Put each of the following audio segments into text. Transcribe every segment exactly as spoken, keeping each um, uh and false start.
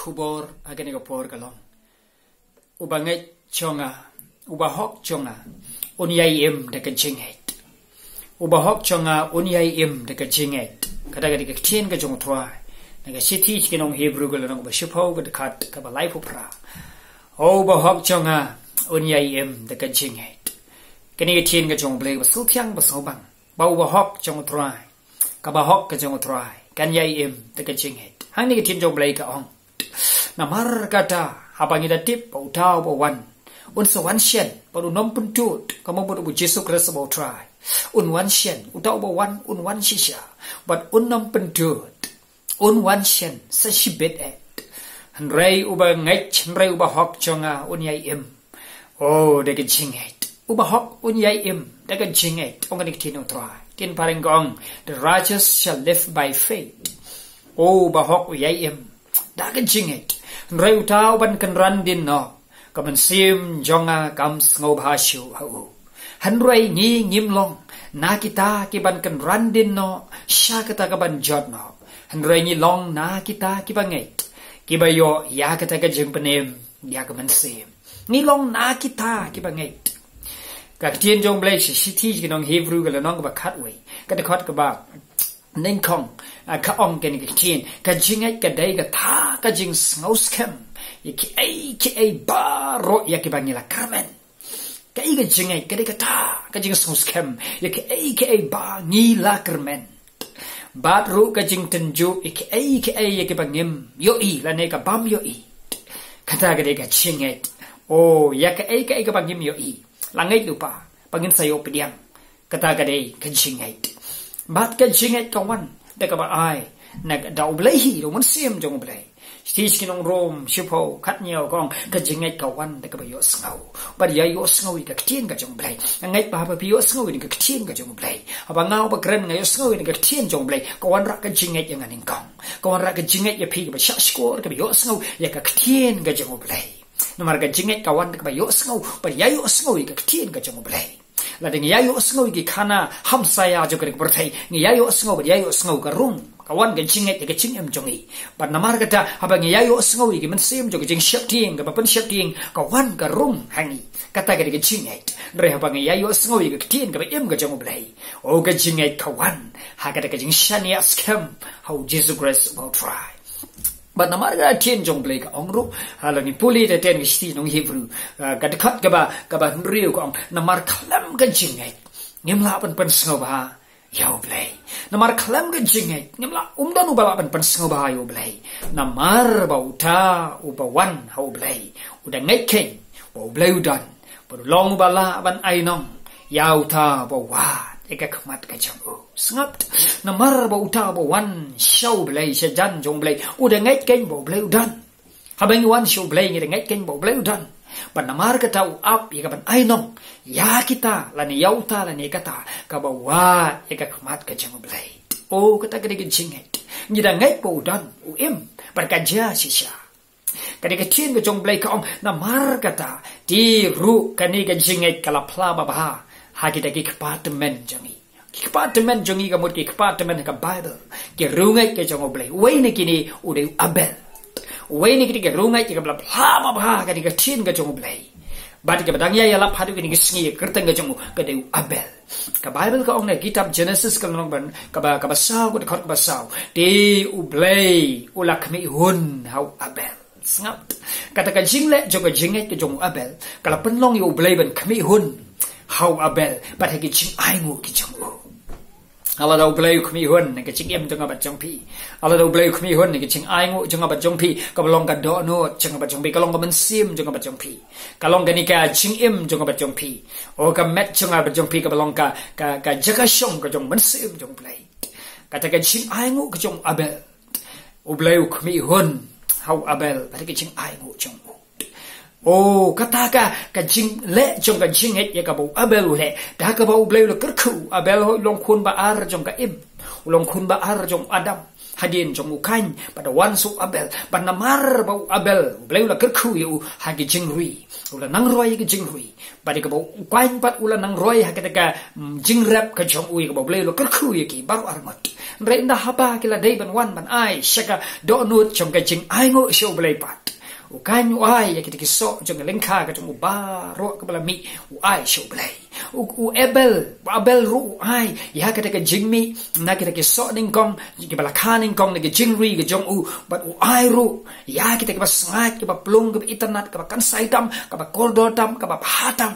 Khubor ha kane ka por ka long, u bangeit jong nga, u bahok jong nga, un ïai im da ka jingngeit. U bahok jong nga un ïai im da ka jingngeit. Kata ka dei ka ktien ka jong u Trai na ka shithi sha ki nong Hebru ka lynnong ba shiphew ka dkhot kaba laiphew phra. O u bahok jong nga un ïai im da ka jingngeit. Kane ka ktien ka jong u Blei ba sngewthiang ba sngewbang, ba u bahok jong u Trai, ka bahok ka jong u Trai kan ïai im da ka jingngeit. Hangne ka ktien jong u Blei ka ong, namar kata haba ngi da tip ba uta uba wan un sa wan shen, bad un ym pyntud, ka mut u Jisu Khrist ba u Trai, un wan shen, uta uba wan un wan shisha, bad un ym pyntud, un wan shen sa shibit eh. Hynrei u bangeit, hynrei u bahok jong nga un ïai im, o, da ka jingngeit. U bahok un ïai im da ka jingngeit, ong kane ka ktien u Trai. Ktien phareng ka ong, the righteous shall live by faith. O, u bahok u ïai im da ka jingngeit. Hynrei uta uban kynran dien noh, ka mynsiem jong nga kam sngewbha shuh ha u. Hynrei ngi ngim long na kita kiban kynran dien noh sha kata kaban jot noh. Hynrei ngi long na kita kiba ngeit, kiba ïoh ïa kata ka jingpynim ïa ka mynsiem. Ngi long na kita kiba ngeit. Ka ktien jong u Blei sha shithi ki nong Hebru ka lynnong kaba khatwei, ka dkhot kaba nyngkong, ah, ka ong kane ka ktien, ka jingngeit ka dei kata ka jingsngewskhem ïa kiei kiei baroh ïa kiba ngi la kyrmen. Kaei ka jingngeit? Ka dei kata ka jingsngewskhem ïa kiei kiei ba ngi la kyrmen. Bad ruh ka jingtynjuh ïa kiei kiei ïa kiba ngim ïohi lane ka bym ïohi. Kata ka dei ka jingngeit. O, ïa kaei kaei kaba ngim ïohi, la ngeit lypa ba ngin sa ïoh pdiang. Kata ka dei ka jingngeit. Bad ka jingngeit ka wan da kaba ai na ka, da u Blei hi, da u Mynsiem jong u Blei. Shithi sha ki nong Rom shiphew khathynñiew ka ong, ka jingngeit ka wan da kaba ïohsngew bad ïa ïohsngew ïa ka ktien ka jong u Blei. Nga ngeit ba haba phi ïohsngew ïa ka ktien ka jong u Blei, haba nga uba kren nga ïohsngew ïa ka ktien jong u Blei, ka wanrah ka jingngeit ïa nga nyngkong. Ka wanrah ka jingngeit ïa phi kaba shahshkor kaba ïohsngew ïa ka ktien ka jong u Blei. Namar ka jingngeit ka wan da kaba ïohsngew bad ïa ïohsngew ïa ka ktien ka jong u Blei. Lada ngi ïa ïohsngew ïa ki khana hamsaïa jong ka pyrthei, ngi ïa ïohsngew bad ïa ïohsngew ka rung, ka wan ka jingngeit ïa ka jingim jong ngi. Bad namar kata, haba ngi ïa ïohsngew ïa ki mynsiem jong ka jingsheptieng, kaba pynsheptieng, ka wan ka rung ha ngi. Kata ka dei ka jingngeit. Hynrei haba ngi ïa ïohsngew ïa ka ktien kaba im ka jong u Blei, o, ka jingngeit ka wan ha kata ka jingshaniah skhem ha u Jisu Khrist uba u Trai. Bad namar ka ktien jong u Blei ka ong ruh, ha, lada ngi pule da ktien ka shithi nong Hebru, ah, ka dkhot kaba, kaba hynriew ka ong, namar khlem ka jingngeit ngim lah ban pynsngewbha ïa u Blei. Namar khlem ka jingngeit ngim lah, ym don uba lah ban pynsngewbha ïa u Blei. Namar ba uta uba wan ha u Blei u da ngeit keiñ ba u Blei u don, bad u long uba lah ban ai nong ïa uta uba wad ïa ka khmat ka jong u. Sngap, namar ba uta uba wan sha u Blei, sha jan jong u Blei, u da ngeit keiñ ba u Blei u don. Haba ngi wan sha u Blei ngi da ngeit keiñ ba u Blei u don. Bad namar kata u ap ïa ka ban ai nong ïa kita lane ïa uta lane ïa kata kaba wad ïa ka khmat ka jong u Blei. O, kata ka dei ka jingngeit. Ngi da ngeit ba u don, u im, bad ka jia shisha. Ka dei ka ktien ka jong u Blei ka ong, namar kata te ruh kane ka jingngeit ka la phla babha ha kita ki kpa tymmen jong ngi. Ki kpa tymmen jong ngi ka mut ki kpa tymmen ha ka Baibl, ki riewngeit ka jong u Blei. Uwei na kine u dei u Abel. Uwei na kine ki riewngeit kaba la phla babha ha kane ka ktien ka jong u Blei. Bad kaba dang ïa ïalap haduh kine ki sngi, ka kyrteng ka jong u ka dei u Abel. Ka Baibl ka ong na kitab Jenesis ka lynnong ban, kaba, kaba saw, ka dkhot kaba saw, te u Blei u la khmih hun ha u Abel. Sngap. Kata ka jingleh jong ka jingngeit ka jong u Abel ka la pynlong ïa u Blei ban khmih hun ha u Abel bad ha ki jingainguh ki jong u. Lada u Blei u khmih hun na ka jingim jong nga bad jong phi, lada u Blei u khmih hun na ka jingainguh jong nga bad jong phi, kaba long ka dohnud jong nga bad jong phi, ka long ka mynsiem jong nga bad jong phi, ka long kane ka jingim jong nga bad jong phi, o, ka met jong nga bad jong phi, kaba long ka, ka, ka jaka shong ka jong u Mynsiem jong u Blei. Kata ka jingainguh ka jong u Abel, u Blei u khmih hun ha u Abel bad ka jingainguh jong u. O, kata ka, ka jingleh jong ka jingngeit ïa kaba u Abel u leh, da kaba u Blei u la kyrkhu u Abel, hooid, long khun ba ar jong ka Im. U long khun ba ar jong u Adam hadien jong u Kain, bad da wan sa u Abel. Bad namar ba u Abel, U Blei u la kyrkhu ïa u ha ki jingrwai, u la nang rwai ïa ki jingrwai. Bad ïa kaba u Kain pat u la nang rwai ha kata ka, mm, jingrep ka jong u, ïa kaba U Blei u la kyrkhu ïa ki baroh arngut. Hynrei ynda haba ki la dei ban wan ban ai sha ka dohnud jong ka jingainguh sha U Blei pat, u Kain u ai ïa kita ki soh jong ka lyngkha ka jong u baroh kaba la mih, u ai sha U Blei. U, u Abel, u Abel ruh u ai ïa kita ki jingmih na kita ki soh nyngkong, kiba la kha nyngkong na ki jingrwai ka jong u, bad u ai ruh ïa kita kiba sngaid, kiba plung, kiba itynnad, kaba kynsai tam, kaba kordor tam, kaba bha tam.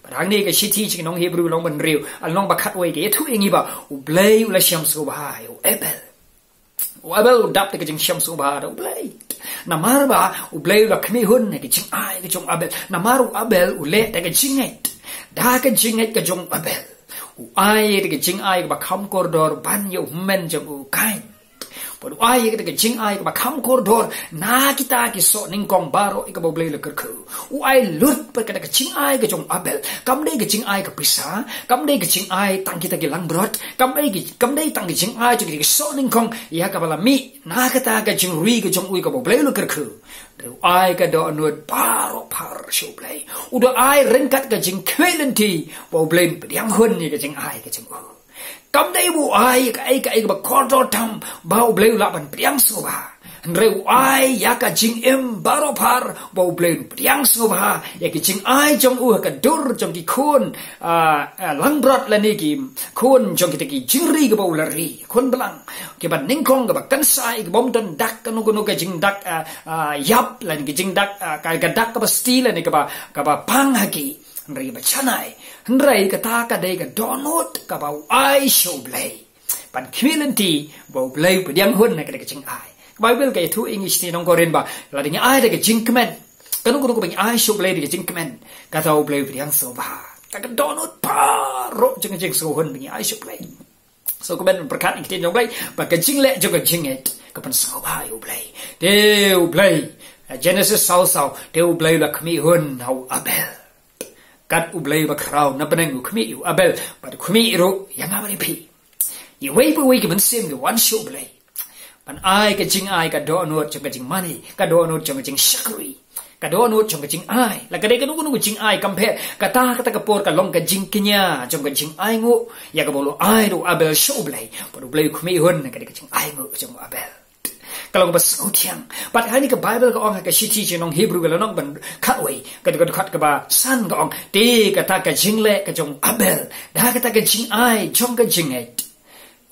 Bad hangne ka shithi sha ki nong Hebru lynnong ba hynriew, lynnong ba khatwei ka ïathuh ïa ngi ba U Blei u la shem sngewbha ïa u Abel. U Abel u dap da ka jingshem sngewbha da U Blei. Namar ba U Blei u la khmih hun na ka jingai ka jong u Abel. Namar u Abel u leh da ka jingngeit. Da ka jingngeit ka jong u Abel, u ai da ka jingai kaba kham kordor ban ïa u hynmen jong u Kain. Bad u ai da ka jingai kaba kham kordor na kita ki soh nyngkong baroh ïa kaba U Blei u la kyrkhu. U ai lut pat kata ka jingai ka jong u Abel. Kam dei ka jingai ka pisa, kam dei ka jingai tang kita ki langbrot, kam dei ki, kam dei tang ka jingai jong kita ki soh nyngkong ïa kaba la mih na kata ka jingrwai ka jong u ïa kaba U Blei u la kyrkhu. Hynrei u ai ka dohnud baroh phar sha U Blei. U da ai ryngkat ka jingkhmih lynti ba U Blei un pdiang hun ïa ka jingai ka jong u. Kam dei ba u ai kaei kaei kaba kordor tam ba U Blei u lah ban pdiang sngewbha. Hynrei u ai ïa ka jingim baroh phar ba U Blei un pdiang sngewbha ïa ka jingai jong u ha ka dur jong ki khun, ah, ah, langbrot lane ki khun jong kita ki jingrwai kaba u la rwai, khun blang, kiba nyngkong, kaba kynsai, kaba ym don dak kano kano ka jingdak, ah, ah, ïap lane ka jingdak, ah, ka, ka dak kaba sdang lane kaba, kaba pang ha ki. Hynrei ba shaniah, hynrei kata ka dei ka dohnud kaba u ai sha U Blei ban khmih lynti ba U Blei u pdiang hun na kata ka jingai. Ka Baibl ka ïathuh ïa ngi sha ki nong Korinth ba lada ngi ai da ka jingkmen, kano kano kaba ngi ai sha U Blei da ka jingkmen, kata U Blei u pdiang sngewbha. Kata ka dohnud baroh jong ka jingsngewhun ba ngi ai sha U Blei. So, ka ban pyrkhat ïa ka ktien jong U Blei ba ka jingleh jong ka jingngeit ka pynsngewbha ïa U Blei. Te U Blei, Genesis saw saw, te U Blei u la khmih hun ha u Abel. Kat U Blei ba khraw na bneng u khmih ïa u Abel, bad u khmih ruh ïa nga bad ïa phi. Iwei pa iwei ki mynsiem ki wan sha U Blei ban ai ka jingai, ka dohnud jong ka jingmane, ka dohnud jong ka jingshakri, ka dohnud jong ka jingai. La ka dei kano kano ka jingai, kam pher kata, kata ka por ka long ka jingkñia jong ka jingainguh ïa kaba u la ai da u Abel sha U Blei. Bad U Blei u khmih hun na ka dei ka jingainguh jong u Abel. Ka long kaba sngewthiang. Bad hangne ka Baibl ka ong ha ka shithi sha ki nong Hebru ka lynnong ba khatwei, ka dkhot, ka dkhot kaba san ka ong, te kata ka jingleh ka jong u Abel da kata ka jingai jong ka jingngeit,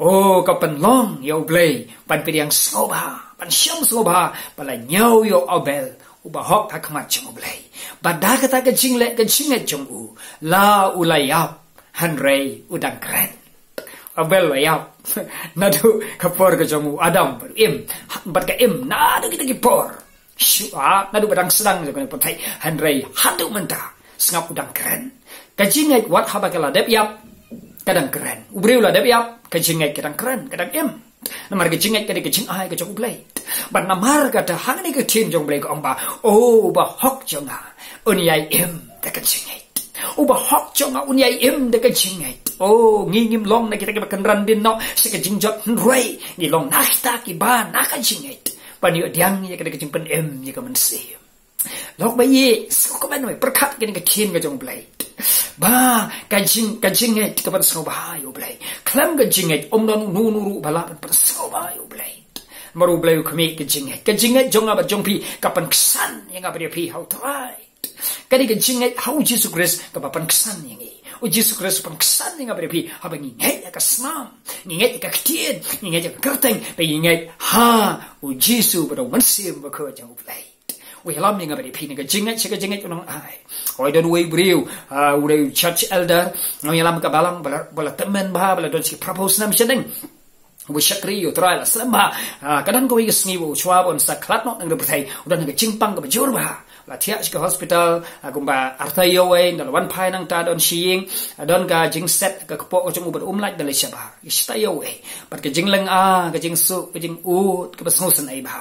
o, ka pynlong ïa U Blei ban pdiang sngewbha, ban shem sngewbha ba la ñiew ïa u Abel uba hok ha khmat jong U Blei. Bad da kata ka jingleh ka jingngeit jong u, la u la ïap, hynrei u dang kren. U Abel u la ïap naduh ka por ka jong u Adam bad u Im, bad ka Im naduh kita ki por. Shu, ah, naduh ba dang sdang jong kane ka pyrthei, hynrei haduh mynta sngap u dang kren. Ka jingngeit wat haba ka la dep ïap, ka dang kren. U briew la dep ïap, ka jingngeit ka dang kren, ka dang im. Namar ka jingngeit ka dei ka jingai ka jong U Blei. Bad namar kata hangne ka ktien jong U Blei ka ong ba, o, uba hok jong nga un ïai im da ka jingngeit. Uba hok jong nga un ïai im da ka jingngeit. O, ngi ngim long na kita kiba kynran dien noh sha ka jingjot, hynrei ngi long na kita kiba na ka jingngeit ban ïoh pdiang ïa kata ka jingpynim ïa ka mynsiem. Lok ba ïeit, sngewkmen, pyrkhat kane ka ktien ka jong U Blei. Ba ka jing, ka jingngeit ka pynsngewbha ïa U Blei. Khlem ka jingngeit ym don uno uno ruh ba lah ban pynsngewbha ïa U Blei. Namar U Blei u khmih ka jingngeit. Ka jingngeit jong nga bad jong phi ka pynksan ïa nga bad ïa phi ha U Trai. Ka dei ka jingngeit ha U Jisu Khrist kaba pynksan ïa ngi. U Jisu Khrist u pynksan ïa nga bad ïa phi haba ngi ngeit ïa ka snam, ngi ngeit ïa ka ktien, ngi ngeit ïa ka kyrteng, ba ngi ngeit ha U Jisu bad U Mynsiem Bakhuid jong U Blei. U ïalam ïa nga bad ïa phi na ka jingngeit sha ka jingngeit u nang ai. Hooid, don uwei u briew, ah, u dei u church elder, u nang ïalam ka balang, ba la, ba la tymmen bha, ba la don shi phra phew snem shadien. U ba shakri ïa U Trai la slem bha. Ah, ka don kawei ka sngi ba u shwa ba un sa khlad noh na ka pyrthei, u don ha ka jingpang kaba jur bha. La thiah sha ka hospital, ah, kumba artai ïoh ei, ynda la wan phai nangta don shi ïing, ah, don ka jingset ka kpoh ka jong u bad um lait da leit shabar. Ka shata ïoh ei. Bad ka jinglynga, ka jingsuk, ka jingud kaba sngewsynei bha.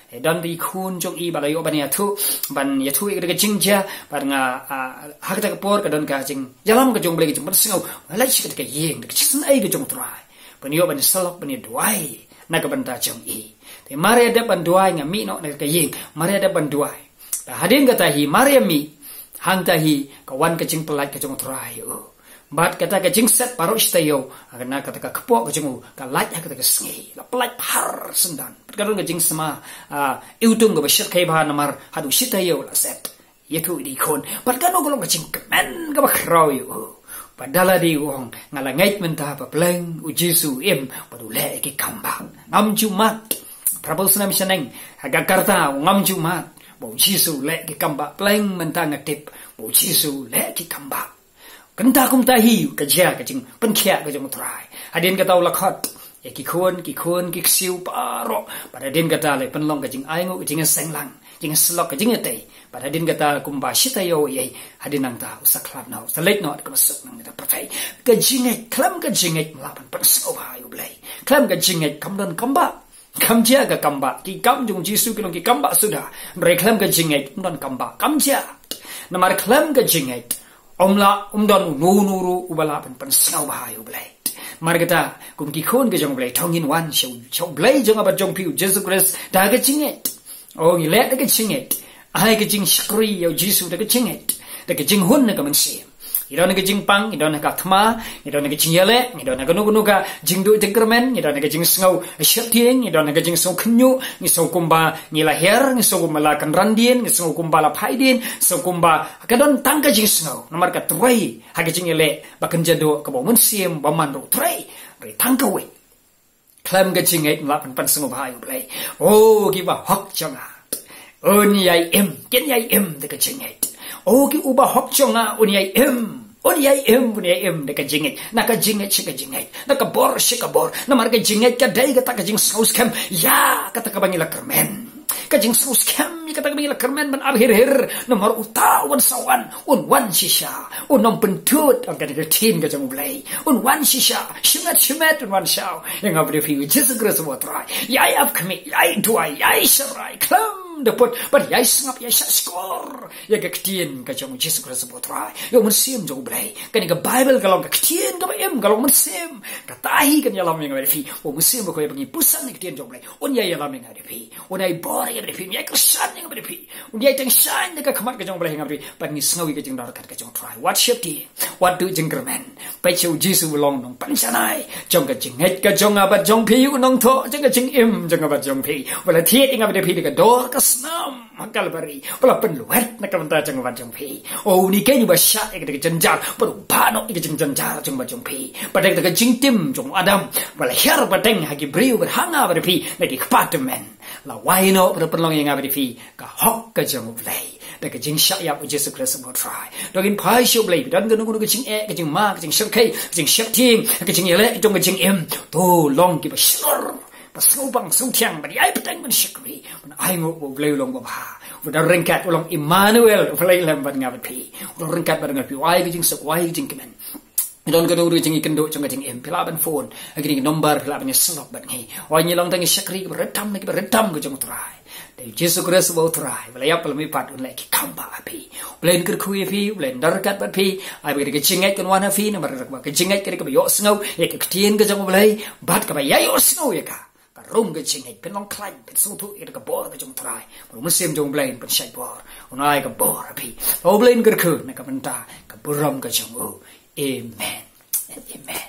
Don ba i khun jong i ba la ïoh ban ïathuh, ban ïathuh ïa ka jingjia, bad nga, ah, ha kata ka por ka don ka jingïalam ka jong U Blei, ka jingpynsngew. Nga leit sha kata ka ïing da ka jingsngew ka jong U Trai. Pynïoh ban ïasyllok, ban ïaduwai na ka bynta jong i. Te mar ïa dep ban duwai, nga mih noh na ka ïing, mar ïa dep ban duwai. Te hadien kata hi, mar ïa mih, hangta hi ka wan ka jingpyllait ka jong u Trai ïa u. Bad kata ka jingset baroh shi taïew na kata ka kpoh ka jong u, ka lait ha kata ka sngi, la pyllait bha syndon. Bad ka don ka jingsma, ah, iwtung kaba shyrkhei bha namar haduh shi taïew la set. Ïathuh ïa i khun. Bad kano ka long ka jingkmen kaba khraw ïa u. Bad da lade u ong, nga la ngeit mynta ba pleng u Jisu u im bad u leh ïa ki kam bah. Ngam ju mad. Para bangeit shnong shaneng ha Jakarta, ngam ju mad ba u Jisu u leh ïa ki kam bah. Pleng mynta nga tip ba u Jisu u leh ïa ki kam bah. Kynta kumta hi ka jia ka jingpynkhiah ka jong u Trai. Hadien kata u la khot ïa ki khun, ki khun, ki ksiew baroh. Bad hadien kata la pynlong ka jingainguh, ka jingïaseng lang, jingïasyllok, ka jingïatei. Bad hadien kata kumba shi taïew ïa, hadien nangta u sa khlad noh, u sa leit noh da kaba suk na kane ka pyrthei. Ka jingngeit, khlem ka jingngeit ym lah ban pynsngewbha ïa u Blei. Khlem ka jingngeit kam don kam bah. Kam jia ka kam bah, ki kam jong u Jisu ki long ki kam bah suda. Hynrei khlem ka jingngeit ym don kam bah, kam jia. Namar khlem ka jingngeit ym lah, ym don uno uno ruh uba lah ban pynsngewbha ïa u Blei. Namar kata, kum ki khun ka jong u Blei, to ngin wan sha u, sha u Blei jong nga bad jong phi u Jisu Khrist da ka jingngeit. Oh, ngi leh da ka jingngeit. Ai ka jingshakri ïa u Jisu da ka jingngeit, da ka jinghun na ka mynsiem. Ngi don ha ka jingpang, ngi don ha ka thma, ngi don ha ka jingïaleh, ngi don ha kano kano ka jingduh jingkyrmen, ngi don ha ka jingsngew sheptieng, ngi don ha ka jingsngew khynñiuh, ngi sngew kumba ngi la hiar, ngi sngew kumba la kynran dien, ngi sngew kumba la phai dien, sngew kumba ka don tang ka jingsngew. Namar ka trei ha ka jingïaleh ba kynja duh kaba u mynsiem ba man ruh trei, trei tang kawei. Khlem ka jingngeit ym lah ban pynsngewbha ïa u Blei. Oh, ki bahok jong nga un ïai im, kin ïai im da ka jingngeit. Oh, ki u bahok jong nga un ïai im, un ïai im, un ïai im da ka jingngeit. Na ka jingngeit sha ka jingngeit, na ka bor sha ka bor. Namar ka jingngeit ka dei kata ka jingsngewskhem ïa kata kaba ngi la kyrmen. Ka jingsngewskhem ïa kata kaba ngi la kyrmen ban ap hir hir. Namar uta uban sa wan, un wan shisha, un ym pynthut, ong kane ka ktien ka jong u Blei. Un wan shisha, shimet shimet un wan shaw. Ïa nga bad ïa phi u Jisu Khrist uba u Trai. Ïai ap khmih, ïai duwai, ïai sharai khlem da put, bad ïai sngap, ïai shahshkor ïa ka ktien ka jong u Jisu Khrist uba u Trai. Ïa u mynsiem jong u Blei. Kane ka Baibl ka long ka ktien kaba im, ka long mynsiem. Kata hi kan ïalam ïa nga bad ïa phi. U mynsiem ba kawei ba ngi pyrshang ïa ka ktien jong u Blei, un ïai ïalam ïa nga bad ïa phi. Un ïai bor ïa nga bad ïa phi, un ïai kyrshan ïa nga bad ïa phi. Un ïai tyngshaiñ na ka khmat ka jong u Blei ïa nga bad ïa phi, ban ngi sngew ïa ka jingdon ryngkat ka jong u Trai. Wat sheptieng, wat duh jingkyrmen. Peit sha u Jisu u long u nongpynjanai jong ka jingngeit ka jong nga bad jong phi, u nongthoh jong ka jingim jong nga bad jong phi, uba la thied ïa nga bad ïa phi da ka dor ka snam ha Kalbari, uba la pynlwet na ka bynta jong nga bad jong phi. Oh, une keiñ uba shah ïa ka jynjar, bad u bah noh ïa ka jingjynjar jong nga bad jong phi. Bad da ka jingtim jong u Adam, uba la hiar bteng ha ki briew bad ha nga bad ïa phi na ki kpa tymmen, la wai noh bad pynlong ïa nga bad ïa phi ka hok ka jong u Blei da ka jingshah ïap u Jisu Khrist uba u Trai. To ngin phai sha u Blei, don kano kano ka jingeh, ka jingma, ka jingshyrkhei, ka jingsheptieng, ka jingïaleh, ka jong ka jingim. To long kiba shlur, ba sngewbang sngewthiang, ban ïai bteng, ban shakri, ban ainguh ba u Blei u long uba bha. U don ryngkat, u long Immanuel, uba leit lem bad nga bad phi. U don ryngkat bad nga bad phi, u ai ka jingsuk, u ai ka jingkmen. Ngi don kano kano ka jingkynduh jong ka jingim, phi lah ban phone ha kine ki number, phi lah ban ïasyllok bad ngi. Wan, ngi long tang ki shakri kiba rit tam na kiba rit tam ka jong u Trai. Te u Jisu Khrist uba u Trai, uba la ïap, uba la mihpat, un leh ki kam bah ha phi. U Blei un kyrkhu ïa phi, u Blei un don ryngkat bad phi. Ai ba ka jingngeit kan wan ha phi, namar ba ka jingngeit ka dei kaba ïohsngew ïa ka ktien ka jong u Blei, bad kaba ïai ïohsngew ïa ka, ka rung ka jingngeit, phin long khlaiñ, phin sngewthuh ïa ka bor ka jong u Trai. Bad u Mynsiem jong u Blei un pynshait bor, un ai ka bor ha phi. To u Blei un kyrkhu na ka bynta ka burom ka jong u. Amen. Amen.